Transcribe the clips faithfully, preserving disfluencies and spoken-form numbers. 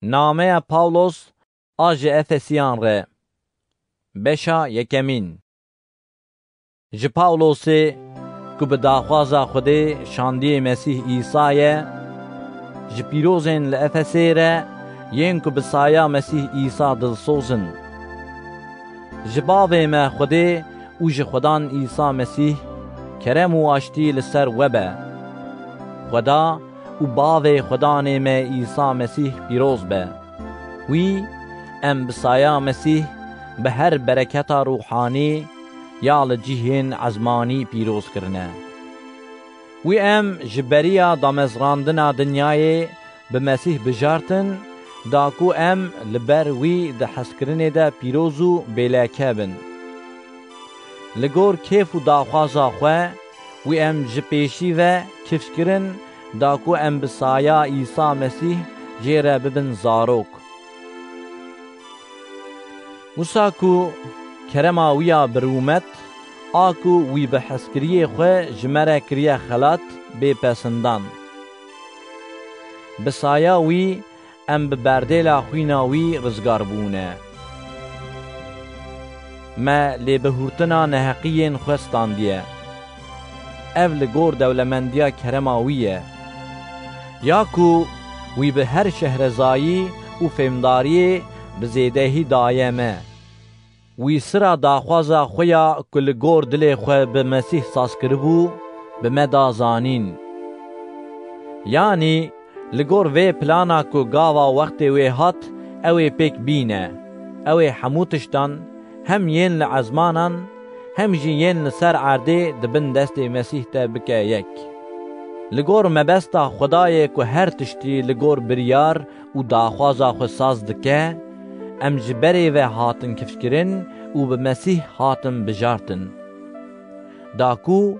Nameya Pawlos a ji Efesiyan re. Beşa yekemîn. Ji Pawlosê ku bi daxwaza Xwedê şandiyê Mesîh Îsa ye, ji pîrozên li Efesê re yên ku bi saya Mesîh Îsa dilsoz in. Ji Bavê me Xwedê û ji Xwedan Îsa Mesîh kerem û aştî li ser we be. Xweda û Bavê Xwedanê me Îsa Mesîh pîroz be. Wî em bi saya Mesîh bi her bereketa ruhanî ya li cihên ezmanî pîroz kirine. Wî em ji beriya damezrandina dinyayê bi Mesîh bijartin, da ku em li ber wî di hezkirinê de pîroz û bêleke bin. Li gor kêf û daxwaza xwe, wî em ji pêşî ve kifş kirin, da ku em bi saya Îsa Mesîh jê re bibin zarok. Wisa ku kerema wî ya bi rûmet, a ku wî bi hezkiriyê xwe ji me re kiriye xelat, bê pesindan. Bi saya wî em bi berdêla xwîna wî rizgar bûne. Me lêbihurtina neheqiyên xwe standiye. Ev li gor dewlemendiya kerema wî ye. Ya ku wî bi her şehrezayî û fêmdariyê bi zêdehî daye me. Wî sira daxwaza xwe ya ku li gor dilê xwe bi Mesîh saz kiribû, bi me da zanîn. Yanî, li gor vê plana ku gava wextê wê hat, ew ê pêk bîne. Ew ê hemû tiştan, hem yên li ezmanan, hem jî yên li ser erdê di bin destê Mesîh de bike yek. Li gor mebesta Xwedayê ku her tiştî li gor biryar û daxwaza xwe saz dike, em ji berê ve hatin kifşkirin û bi Mesîh hatin bijartin. Da ku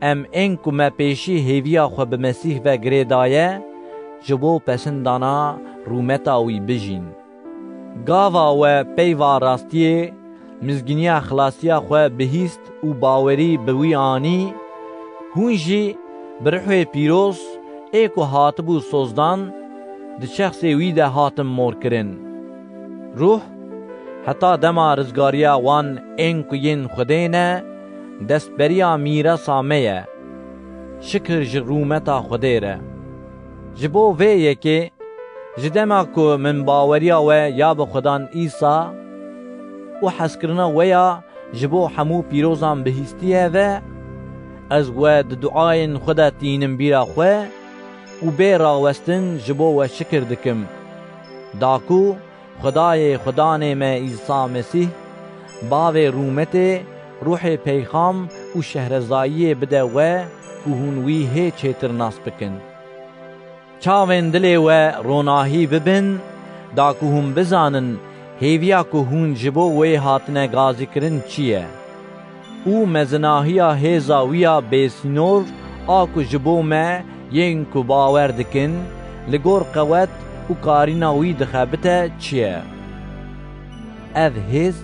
em ên ku me pêşî hêviya xwe bi Mesîh ve girê daye, ji bo pesindana rûmeta wî bijîn. Gava we peyva rastiyê, mizginiya xilasiya xwe bihîst û bawerî bi wî anî, hûn jî bi Ruhê Pîroz ê ku hatibû sozdan, di şexsê wî de hatin morkirin. Ruh, heta dema rizgariya wan ên ku yên Xwedê ne, destberiya mîrasa me ye. Şikir ji rûmeta Xwedê re. Ji bo vê yekê, ji dema ku min baweriya we ya bi Xwedan Îsa û hezkirina we ya ji bo hemû pîrozan bihîstiye ve, ez we di duayên xwe de tînim bîra xwe û bê rawestin ji bo we şikir dikim. Da ku Xwedayê Xwedanê me Îsa Mesîh, Bavê rûmetê, Ruhê peyxam û şehrezayiyê bide we ku hûn wî hê çêtir nas bikin. Çavên dilê we ronahî bibin, da ku hûn bizanin hêviya ku hûn ji bo wê hatine gazîkirin çi ye. Û mezinahiya hêza wî ya bêsînor a ku ji bo me yên ku bawer dikin, li gor qewet û karîna wî dixebite çi ye. Ev hêz,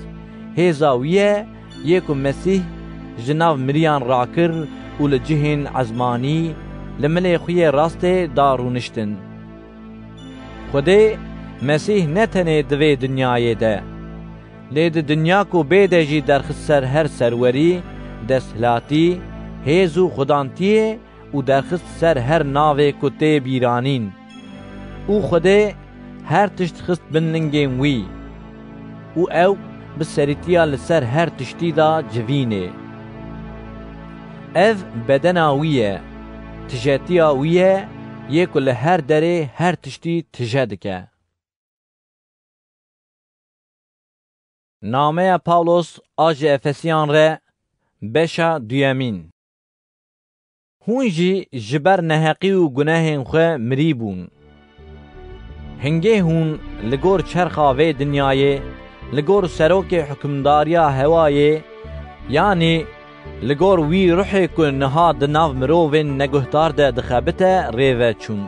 hêza wî ye, yê ku Mesîh ji nav miriyan rakir û li cihên ezmanî li milê xwe yê rastê da rûniştin. Xwedê Mesîh ne tenê di vê dinyayê de, lê di dinya ku bê de jî derxist ser her serwerî, desthilatî, hêz û xwedantiyê û derxist ser her navê ku tê bîranîn. Û Xwedê her tişt xist bin lingên wî û ew bi serîtiya li ser her tiştî da civînê. Ev bedena wî ye, tijetiya wî ye, yê ku li her derê her tiştî tije dike. Nameya Pawlos a ji Efesiyan re, beşa duyemîn. Hûn jî ji ber neheqî û gunehên xwe mirî bûn. Hingê hûn li gor çerxa vê dinyayê, li gor serokê hukimdariya hewayê, yanî li gor wî ruhê ku niha di nav mirovên neguhdar de dixebite, rê ve çûn.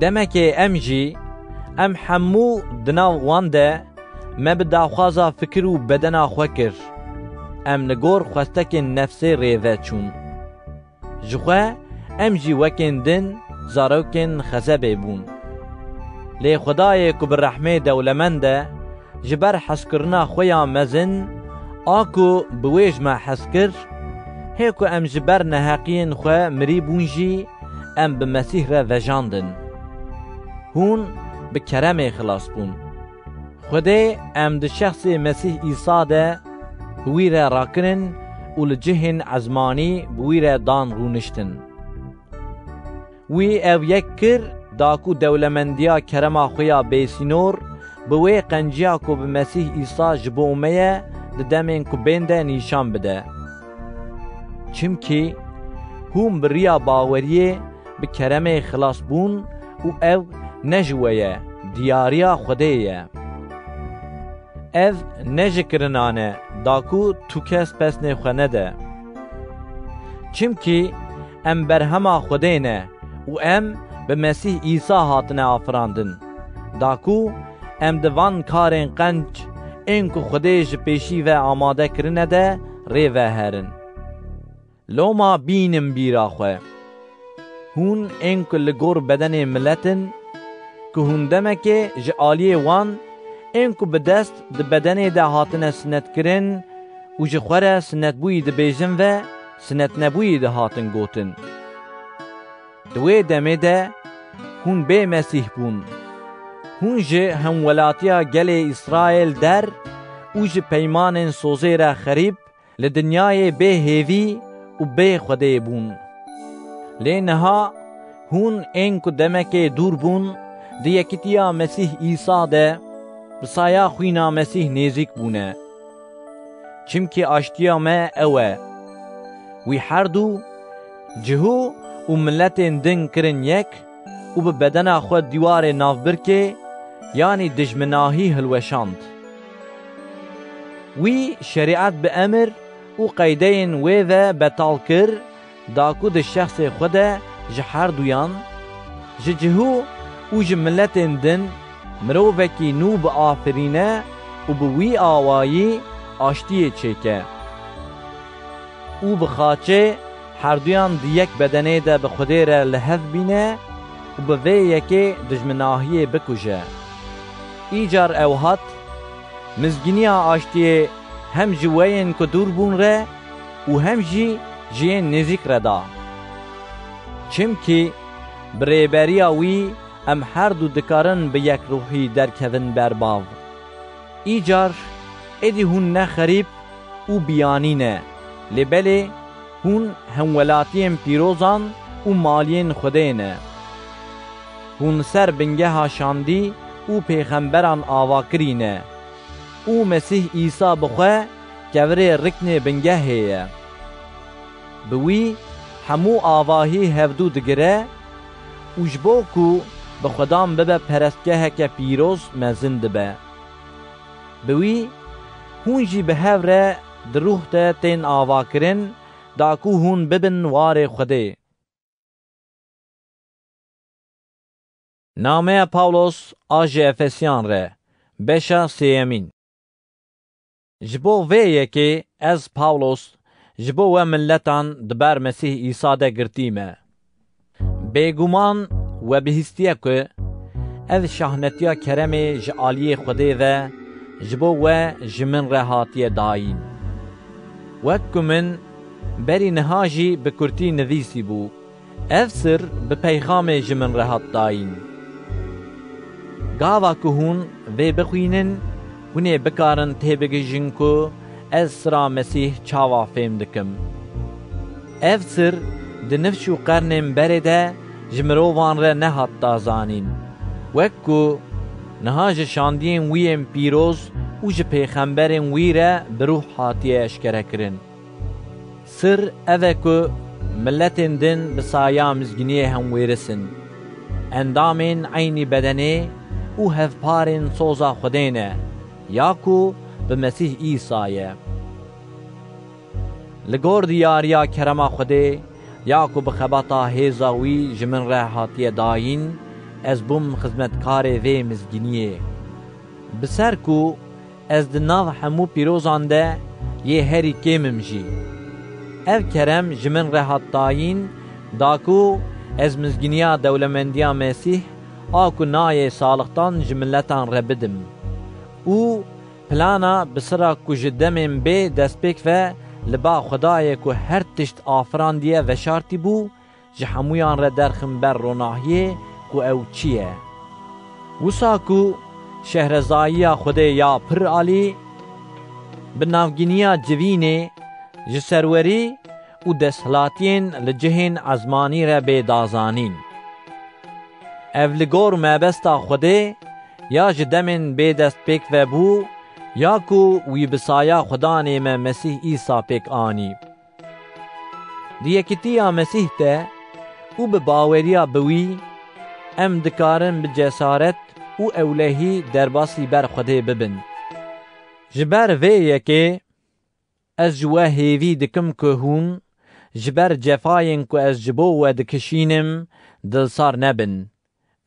Demekê em jî, em hemû di nav wan de, me bi daxwaza fikir û bedena xwe kir. Em li gor xwestekên nefsê rê ve çûn. Ji xwe em jî wekên din zarokên xezebê bûn. Lê Xwedayê ku bi rehmê dewlemend e, ji ber hezkirina xwe ya mezin, a ku bi wê ji me hez kir, hê ku em ji ber neheqiyên xwe mirî bûn jî, em bi Mesîh re vejandin. Hûn bi keremê xilas bûn. Xwedê em di şexsê Mesîh Îsa de bi wî re rakirin û li cihên ezmanî bi wî re dan rûniştin. Wî ev yek kir, da ku dewlemendiya kerema xwe ya bêsînor bi wê qenciya ku bi Mesîh Îsa ji bo me ye, di demên ku bên de nîşan bide. Çimkî hûn bi riya baweriyê bi keremê xilas bûn û ev ne ji we ye, diyariya Xwedê ye. Ev ne ji kirinan e, da ku tu kes pesnê xwe nede. Çimkî em berhema Xwedê ne û em bi Mesîh Îsa hatine afirandin, da ku em di van karên qenc ên ku Xwedê ji pêşî ve amade kirine de rê veherin. Loma bînin bîra xwe. Hûn ên ku li gor bedenê milet in, ku hûn demekê ji aliyê wan ên ku bi dest di bedenê de hatine sinetkirin û ji xwe re sinetbûyî dibêjin ve sinetnebûyî dihatin gotin. Di wê demê de hûn bê Mesîh bûn. Hûn ji hemwelatiya gelê Îsraêl der û ji peymanên sozê re xerîb li dinyayê bê hêvî û bê Xwedê bûn. Lê niha hûn ên ku demekê dûr bûn, di yekitiya Mesîh Îsa de bi saya xwîna Mesîh nêzîk bûne. Çimkî aştiya me ew e. Wî herdu cihû û miletên din kirin yek û bi bedena xwe dîwarê navbirkê, yanî dijminahî hilweşand. Wî şerîet bi emir û qeydeyên wê ve betal kir, da ku di şexsê xwe de ji herduyan, ji cihû û ji miletên din mirovekî nû biafirîne û bi wî awayî aştiyê çêke. Û bi xaçê herduyan di yek bedenê de bi Xwedê re li hev bîne û bi vê yekê dijminahiyê bikuje. Îcar ew hat, mizgîniya aştiyê hem ji we yên ku dûr bûn re û hem jî ji yên nêzîk re da. Çimkî bi rêberiya wî em her du dikarin bi yek ruhî derkevin ber bav. Îcar êdî hûn ne xerîb û biyanî ne, lê belê hûn hemwelatiyên pîrozan û maliyên Xwedê ne. Hûn ser bingeha şandî û pêxemberan avakirî ne û Mesîh Îsa bi xwe kevirê riknê bingehê ye. Bi wî hemû avahî hevdû digire û ji bo ku bi Xwedan bibe perestgeheke pîroz mezin dibe. Bi wî hûn jî bi hev re di ruh de tên avakirin, da ku hûn bibin warê Xwedê. Nameya Pawlos a ji Efesiyan re, beşa sêyemîn. Ji bo vê yekê ez Pawlos ji bo we miletan di ber Mesîh Îsa de girtî me. Bêguman we bihîstiye ku ev şahnetiya keremê ji aliyê Xwedê ve ji bo we ji min re hatiye dayîn. Wek ku min berî niha jî bi kurtî nivîsî bû, ev sir bi peyxamê ji min re hat dayîn. Gava ku hûn vê bixwînin, hûn ê bikarin têbigihîjin ku ez sira Mesîh çawa fêm dikim. Ev sir di nifş û qernên berê de ji mirovan re nehat da zanîn, wek ku niha ji şandiyên wî yên pîroz û ji pêxemberên wî re bi ruh hatiye eşkerekirin. Sir ev e ku miletên din bi saya mizgîniyê hemwêris in, endamên eynî bedenê û hevparên soza Xwedê ne, ya ku bi Mesîh Îsa ye. Li gor diyariya kerema Xwedê, ya ku bi xebata hêza wî ji min re hatiye dayîn, ez bûm xizmetkarê vê mizgîniyê. Bi ser ku ez di nav hemû pîrozan de yê herî kêm im jî. Ev kerem ji min re hat dayîn, da ku ez mizgîniya dewlemendiya Mesîh a ku nayê salixtan ji miletan re bidim. Û plana bi sira ku ji demên bê destpêk ve li ba Xwedayê ku her tişt afirandiye veşartî bû, ji hemûyan re derxim ber ronahiyê ku ew çi ye. Wisa ku şehrezayiya Xwedê ya pir alî, bi navgîniya civînê ji serwerî û desthilatiyên li cihên ezmanî re bê dazanîn. Ev li gor mebesta Xwedê ya ji demên bê dest pêk ve bû, ya ku wî bi saya Xwedanê me Mesîh Îsa pêk anî. Di yekîtiya Mesîh de û bi baweriya bi wî, em dikarin bi cesaret û ewlehî derbasî ber Xwedê bibin. Ji ber vê yekê ez ji we hêvî dikim ku hûn ji ber cefayên ku ez ji bo we dikişînim, dilsar nebin.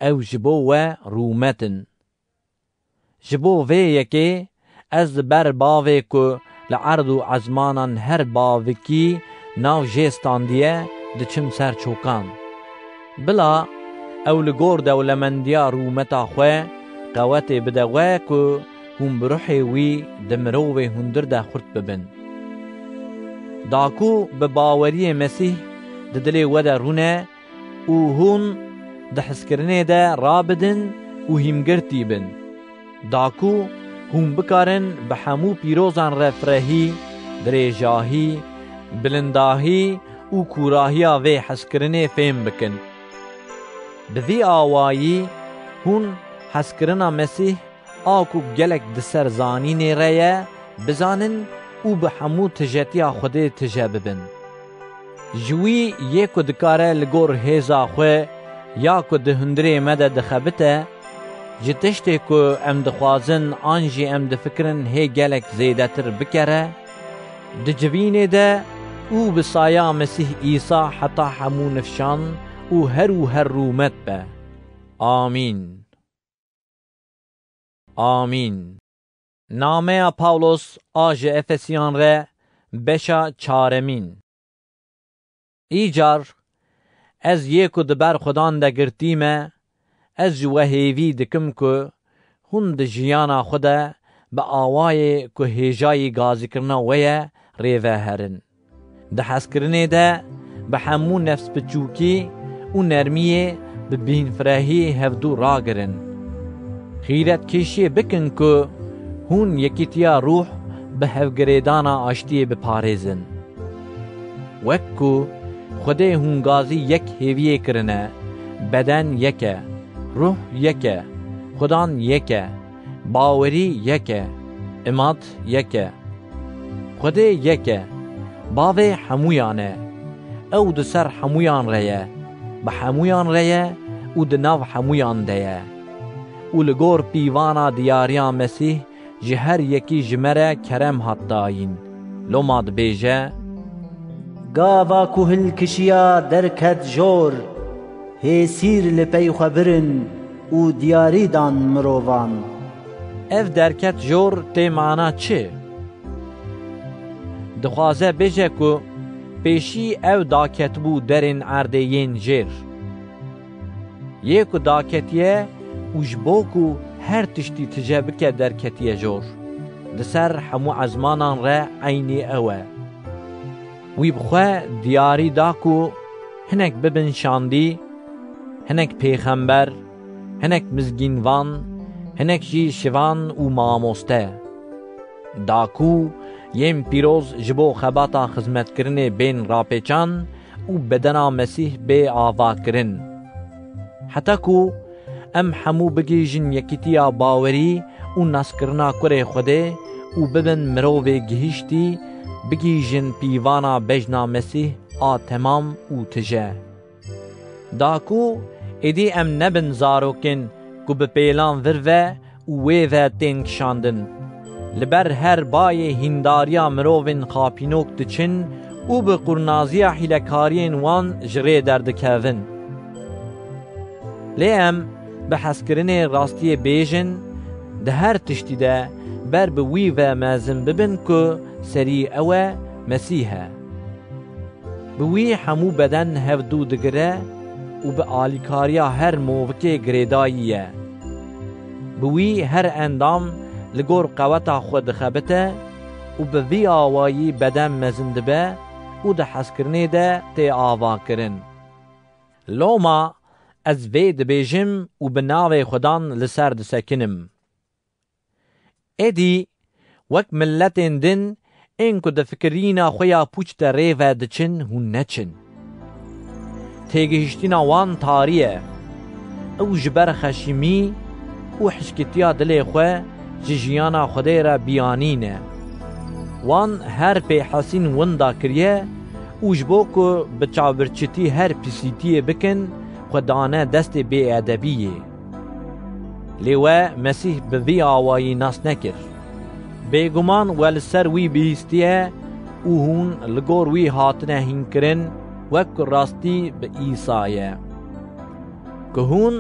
Ew ji bo we rûmet in. Ji bo vê yekê ez li ber bavê ku li erd û ezmanan her bavikî nav jê standiye, diçim ser çokan. Bila ew li gor dewlemendiya rûmeta xwe qewetê bide we ku hûn bi ruhê wî di mirovê hundir de xurt bibin. Da ku bi baweriyê Mesîh di dilê we de rûne û hûn di hezkirinê de rabidin û hîmgirtî bin. Da ku hûn bikarin bi hemû pîrozan re firehî, dirêjahî, bilindahî û kûrahiya vê hezkirinê fêm bikin. Bi vî awayî hûn hezkirina Mesîh a ku gelek di ser zanînê re ye, bizanin û bi hemû tijetiya Xwedê tije bibin. Ji wî yê ku dikare li gor hêza xwe ya ku di hundirê me de dixebite, ji tiştê ku em dixwazin an jî em difikirin hê gelek zêdetir bikere, di civînê de û bi saya Mesîh Îsa heta hemû nifşan û her û her rûmet be. Amîn. Amîn. Nameya Pawlos a ji Efesiyan re, beşa çaremîn. Îcar ez yê ku di ber Xudan de girtî me, ez ji we hêvî dikim ku hûn di jiyana xwe de bi awayê ku hêjayî gazîkirina we ye, rê ve herin. Di hezkirinê de bi hemû nefsbiçûkî û nermiyê bi bînfirehî hevdû ragirin. Xîretkêşiyê bikin ku hûn yekîtiya rûh bi hevgirêdana aştiyê biparêzin. Wek ku Xwedê hûn gazî yek hêviyê kirine, beden yek e, rûh yek e, Xudan yek e, bawerî yek e, imat yek e. Xwedê yek e, bavê hemûyan e. Ew di ser hemûyan re ye, bi hemûyan re ye û di nav hemûyan de ye. Û li gor pîvana diyariya Mesîh ji her yekî ji me re kerem hat dayîn. Loma dibêje: Gava ku hilkişiya derket jor, hêsîr li pey xwe birin û diyarî dan mirovan. Ev derket jor tê mana çi? Dixwaze bêje ku pêşî ew daketibû derên erdê yên jêr. Yê ku daketiye û ji bo ku her tiştî tije bike derketiye jor, di ser hemû ezmanan re eynî ew e. Wî bi xwe diyarî da ku hinek bibin şandî, hinek pêxember, hinek mizgînvan, hinek jî şivan û mamoste. Da ku yên pîroz ji bo xebata xizmetkirinê bên rapêçan û bedena Mesîh bê avakirin. Heta ku em hemû bigihîjin yekîtiya bawerî û naskirina Kurê Xwedê û bibin mirovê gihîştî, bigihîjin pîvana bejna Mesîh a temam û tije. Da ku êdî em nebin zarokên ku bi pêlan vir ve û wê ve tên kişandin. Li ber her bayê hîndariya mirovên xapînok diçin û bi qurnaziya hîlekariyên wan ji rê derdikevin. Lê em bi hezkirinê rastiyê bêjin, di her tiştî de ber bi wî ve mezin bibin ku serî ew e, Mesîh e. Bi wî hemû beden hevdû digire û bi alîkariya her movikê girêdayî ye. Bi wî her endam li gor qeweta xwe dixebite û bi vî awayî beden mezin dibe û di hezkirinê de tê avakirin. Loma ez vê dibêjim û bi navê Xudan li ser disekinim. Êdî wek miletên din ên ku di fikirîna xwe ya pûç de rê ve diçin, hûn neçin. Têgihiştina wan tarî ye. Ew ji ber xeşîmî û hişkitiya dilê xwe ji jiyana Xwedê re biyanî ne. Wan her pêhesîn winda kiriye û ji bo ku bi çavbirçitî her pisîtiyê bikin, xwe dane destê bêedebiyê. Lê we Mesîh bi vî awayî nas nekir. Bêguman we li ser wî bihîstiye û hûn li gor wî hatine hînkirin, wek ku rastî bi Îsa ye. Ku hûn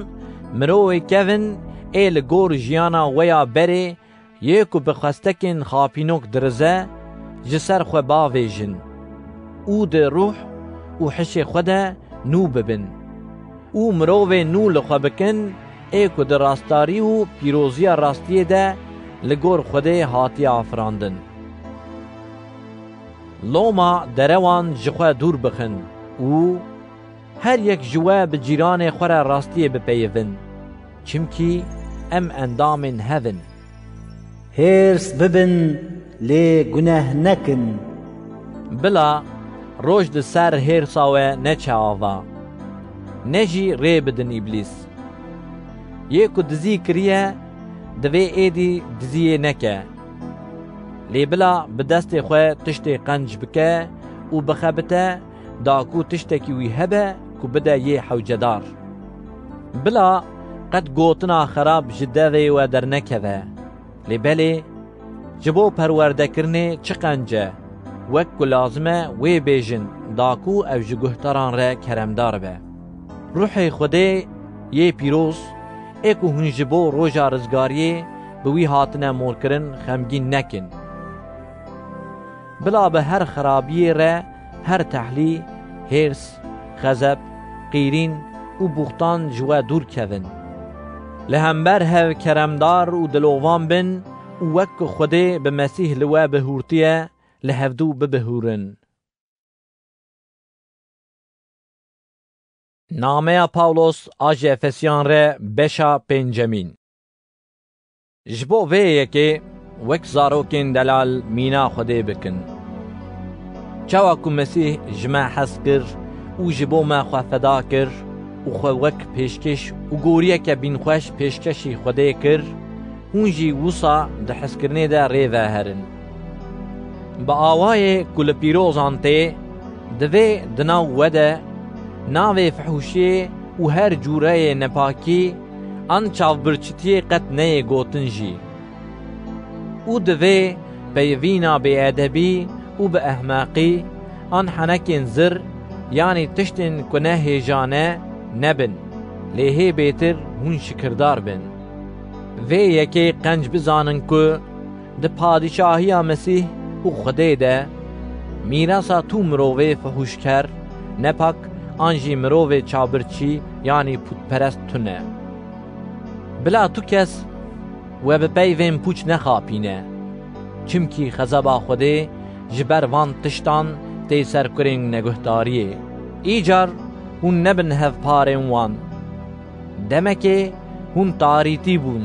mirovê kevin ê li gor jiyana we ya berê yê ku bi xwestekên xapînok dirize, ji ser xwe bavêjin û di ruh û hişê xwe de nû bibin û mirovê nû li xwe bikin, ê ku di rastdarî û pîroziya rastiyê de li gor Xwedê hatiye afirandin. Loma derewan ji xwe dûr bixin û her yek ji we bi cîranê xwe re rastiyê bipeyivin, çimkî em endamên hev in. Hêrs bibin, lê guneh nekin. Bila roj di ser hêrsa we neçe ava, ne jî rê bidin Îblîs. Yê ku dizî kiriye, divê êdî diziyê neke. Lê bila bi destê xwe tiştê qenc bike û bixebite, da ku tiştekî wî hebe ku bide yê hewcedar. Bila qet gotina xerab ji devê we dernekeve. Lê belê, ji bo perwerdekirinê çi qenc e, wek ku lazim e wê bêjin, da ku ew ji guhdaran re keremdar be. Ruhê Xwedê yê pîroz, ê ku hûn ji bo roja rizgariyê bi wî hatine morkirin, xemgîn nekin. Bila bi her xerabiyê re her tehlî, hêrs, xezeb, qîrîn û buxtan ji we dûr kevin. Li hember hev keremdar û dilovan bin û wek ku Xwedê bi Mesîh li we bihûrtiye, li hevdû bibihûrin. Nameya Pawlos a ji Efesiyan re, beşa pêncemîn. Ji bo vê yekê wek zarokên delal mîna Xwedê bikin. Çawa ku Mesîh ji me hez kir û ji bo me xwe feda kir û xwe wek pêşkêş û goriyeke bînxweş pêşkêşî Xwedê kir, hûn jî wisa di hezkirinê de rê ve herin. Bi awayê ku li pîrozan tê, divê di nav we de navê fihûşiyê û her cûreyê nepakî an çavbirçitiyê qet neyê gotin jî. Û divê peyivîna bêedebî û bi ehmeqî an henekên zir, yanî tiştên ku ne hêja ne, nebin, lê hê bêtir hûn şikirdar bin. Vê yekê qenc bizanin ku di padîşahiya Mesîh û Xwedê de mîrasa tu mirovê fihûşker, nepak an jî mirovê çabirçî yanî pûtperest tune. Bila tu kes we bi peyvên pûç nexapîne. Çimkî xezeba Xwedê ji ber van tiştan tê ser kurên neguhdariyê. Îcar hûn nebin hevparên wan. Demekê hûn tarîtî bûn,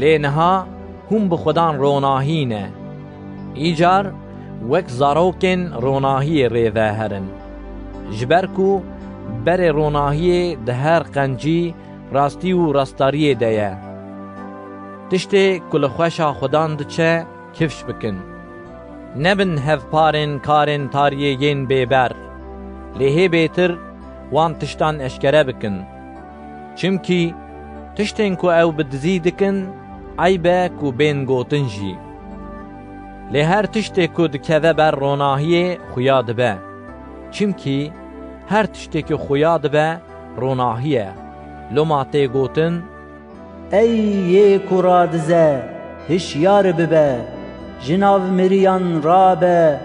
lê niha hûn bi Xudan ronahî ne. Îcar wek zarokên ronahiyê rê ve herin. Ji ber ku berê ronahiyê di her qencî, rastî û rastdariyê de ye. Tiştê ku li xweşa Xudan diçe, kifş bikin. Nebin hevparên karên tariyê yên bêber, lê hê bêtir wan tiştan eşkere bikin. Çimkî tiştên ku ew bi dizî dikin, eyb e ku bên gotin jî. Lê her tiştê ku dikeve ber ronahiyê xuya dibe. Çimkî her tiştê ku xuya dibe, ronahî ye. Loma tê gotin: Ey yê ku radize, hişyar bibe, ji nav miriyan rabe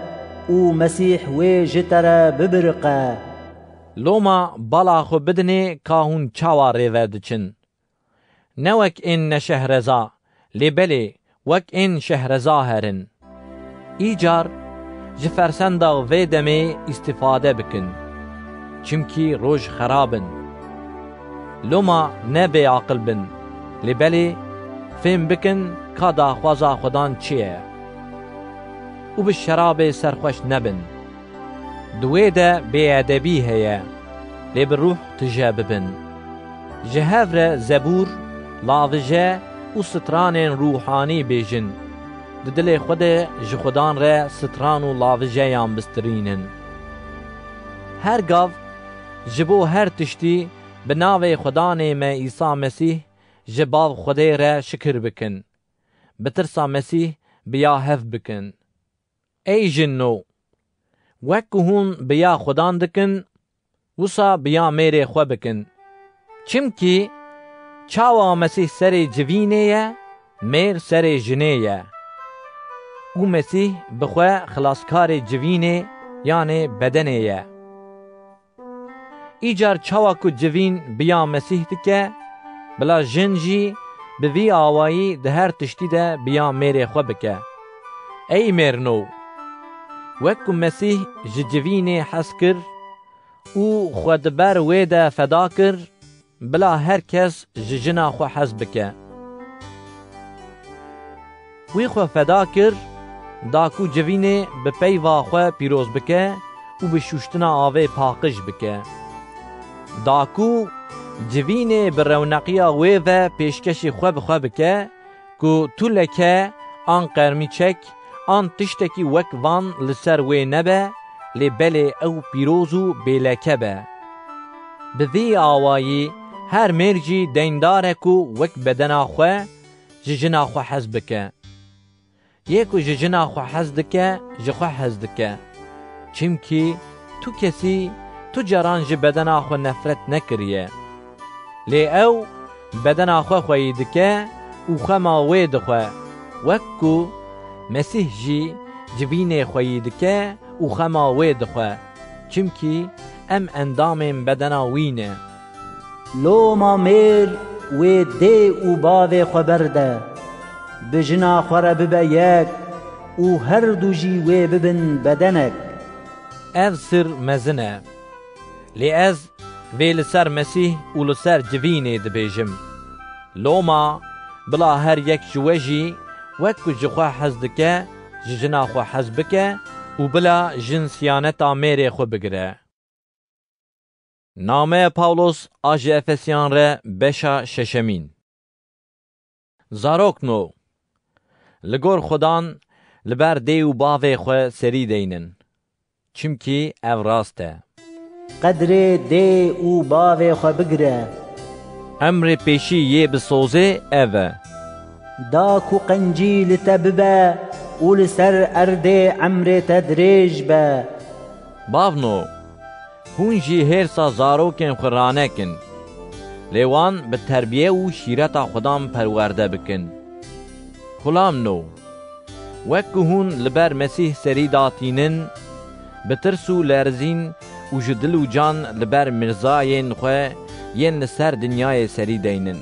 û Mesîh wê ji te re bibiriqe. Loma bala xwe bidinê ka hûn çawa rêve diçin. Ne wek ên neşehreza, lê belê wek ên şehreza herin. Îcar ji fersenda vê demê îstîfade bikin. Çimkî roj xerab in. Loma ne bêaqil bin, lê belê fêm bikin ka daxwaza Xudan çi ye. Û bi şerabê serxweş nebin. Di wê de bêedebî heye, lê bi ruh tije bibin. Ji hev re zebûr, lavije û stranên ruhanî bêjin. Di dilê xwe de ji Xudan re stran û lavijeyan bistirînin. Her gav ji bo her tiştî bi navê Xudanê me Îsa Mesîh ji Bav Xwedê re şikir bikin. Bi tirsa Mesîh bi ya hev bikin. Ey jinno, wek ku hûn bi ya Xudan dikin, wisa bi ya mêrê xwe bikin. Çimkî çawa Mesîh serê civînê ye, mêr serê jinê ye. Û Mesîh bi xwe xilaskarê civînê, yanê bedenê ye. Îcar çawa ku civîn bi ya Mesîh dike, bila jin jî bi vî awayî di her tiştî de bi ya mêrê xwe bike. Ey mêrno, wek ku Mesîh ji civînê hez kir û xwe di ber wê de feda kir, bila her kes ji jina xwe hez bike. Wî xwe feda kir, da ku civînê bi peyva xwe pîroz bike û bi şûştina avê paqij bike. Da ku civînê bi rewneqiya wê ve pêşkêşî xwe bi xwe bike, ku tu leke an qermîçek an tiştekî wek van li ser wê nebe, lê belê ew pîroz û bêleke be. Bi vî awayî her mêr jî deyndar e ku wek bedena xwe ji jina xwe hez bike. Yê ku ji jina xwe hez dike, ji xwe hez dike. Çimkî tu kesî tu caran ji bedena xwe nefret nekiriye. Lê ew bedena xwe xweyî dike û xema wê dixwe, wek ku Mesîh jî civînê xweyî dike û xema wê dixwe, çimkî em endamên bedena wî ne. Loma mêr wê dê û bavê xwe berde, bi jina xwe re bibe yek û her du jî wê bibin bedenek. Ev sir mezin e. Lê ez vê li ser Mesîh û li ser civînê dibêjim. Loma, bila her yek ji we jî, wek ku ji xwe hez dike, ji jina xwe hez bike û bila jin siyaneta mêrê xwe bigire. Nameya Pawlos a ji Efesiyan re, beşa şeşemîn. Zarokno, li gor Xudan li ber dê û bavê xwe serî deynin. Çimkî ev rast e. Qedrê dê û bavê xwe bigire. Emrê pêşî yê bi sozê ev e. Da ku qencî li te bibe û li ser erdê emrê te dirêj be. Bavno, hûn jî hêrsa zarokên xwe ranekin, lê wan bi terbiye û şîreta Xudan perwerde bikin. Xulamno, wek ku hûn li ber Mesîh serî datînin, bi tirs û lerzîn û ji dil û can li ber mirzayên xwe yên li ser dinyayê serî deynin.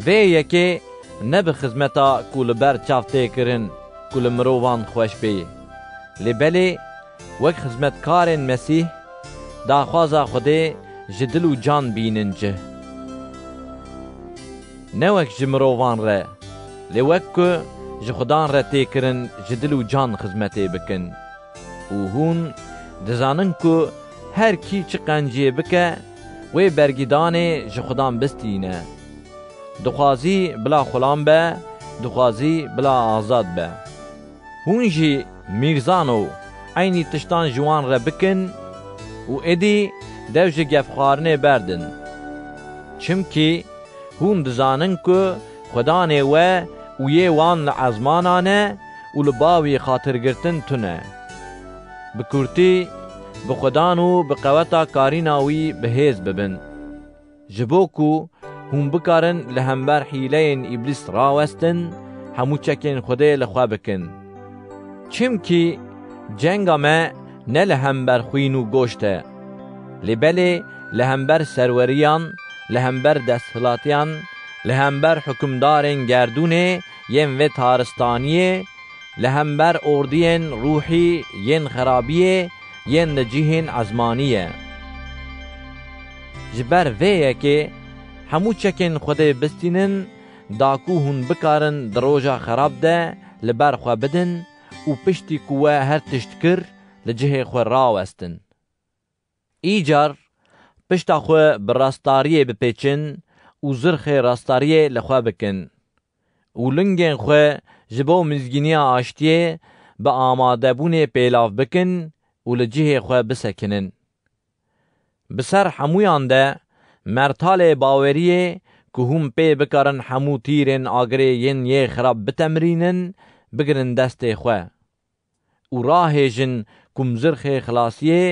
Vê yekê ne bi xizmeta ku li ber çav tê kirin ku li mirovan xweş bê, lê belê wek xizmetkarên Mesîh, daxwaza Xwedê ji dil û can bînin cih. Ne wek ji mirovan re, lê wek ku ji Xudan re tê kirin ji dil û can xizmetê bikin. Û hûn dizanin ku her kî çi qenciyê bike, wê bergîdanê ji Xudan bistîne. Dixwazî bila xulam be, dixwazî bila azad be. Hûn jî mîrzano eynî tiştan ji wan re bikin û êdî dev ji gefxwarinê berdin. Çimkî hûn dizanin ku Xudanê we û yê wan li ezmanan e û li ba wî xatirgirtin tune. Bi kurtî, bi Xudan û bi qeweta karîna wî bi hêz bibin. Ji bo ku hûn bikarin li hember hîleyên Îblîs rawestin, hemû çekên Xwedê li xwe bikin. Çimkî cenga me ne li hember xwîn û goşt e, lê belê li hember serweriyan, li hember desthilatiyan, li hember hukimdarên gerdûnê yên vê taristaniyê, li hember ordiyên ruhî yên xerabiyê yên li cihên ezmanî ye. Ji ber vê yekê hemû çekên Xwedê bistînin, da ku hûn bikarin di roja xerab de li ber xwe bidin û piştî ku we her tişt kir, li cihê xwe rawestin. Îcar pişta xwe bi rastariyê bipêçin û zirxê rastariyê li xwe bikin û lingên xwe ji bo mizgîniya aştiyê bi amadebûnê pêlav bikin û li cihê xwe bisekinin. Bi ser hemûyan de mertalê baweriyê ku hûn pê bikarin hemû tîrên agirê yên yê xirab bitemrînin, bigirin destê xwe û rahêjin ku mizirxê xilasiyê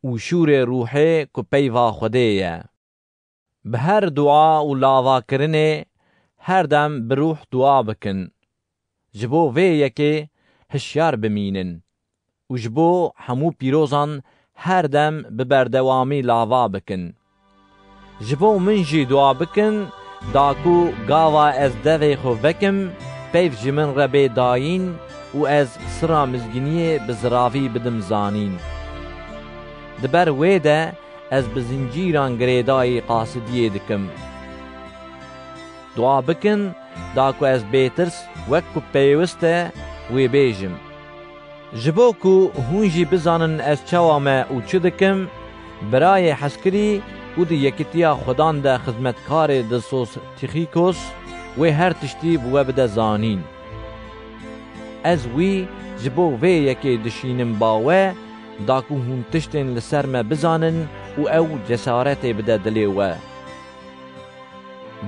û şûrê ruhê ku peyva Xwedê ye. Bi her dua û lavakirinê her dem bi ruh dua bikin. Ji bo vê yekê hişyar bimînin û ji bo hemû pîrozan her dem bi berdewamî lava bikin. Ji bo min jî dua bikin, da ku gava ez devê xwe vekim, peyv ji min re bê dayîn û ez sira mizgîniyê bi ziravî bidim zanîn. Di ber wê de ez bi zincîran girêdayî qasidiyê dikim. Dua bikin, da ku ez bêtirs wek ku pêwist e wê bêjim. Ji bo ku hûn jî bizanin ez çawa me û çi dikim, birayê hezkirî û di yekitiya Xudan de xizmetkarê dilsoz Tîxîkos wê her tiştî bi we bide zanîn. Ez wî ji bo vê yekê dişînim ba we, da ku hûn tiştên li ser me bizanin û ew cesaretê bide dilê we.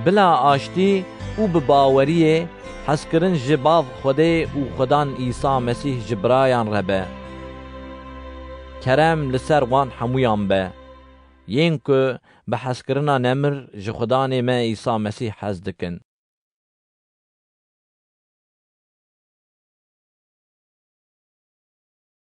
Bila aştî û bi baweriyê hezkirin ji Bav Xwedê û Xudan Îsa Mesîh ji birayan re be. Kerem li ser wan hemûyan be, yên ku bi hezkirina nemir ji Xudanê me Îsa Mesîh hez dikin.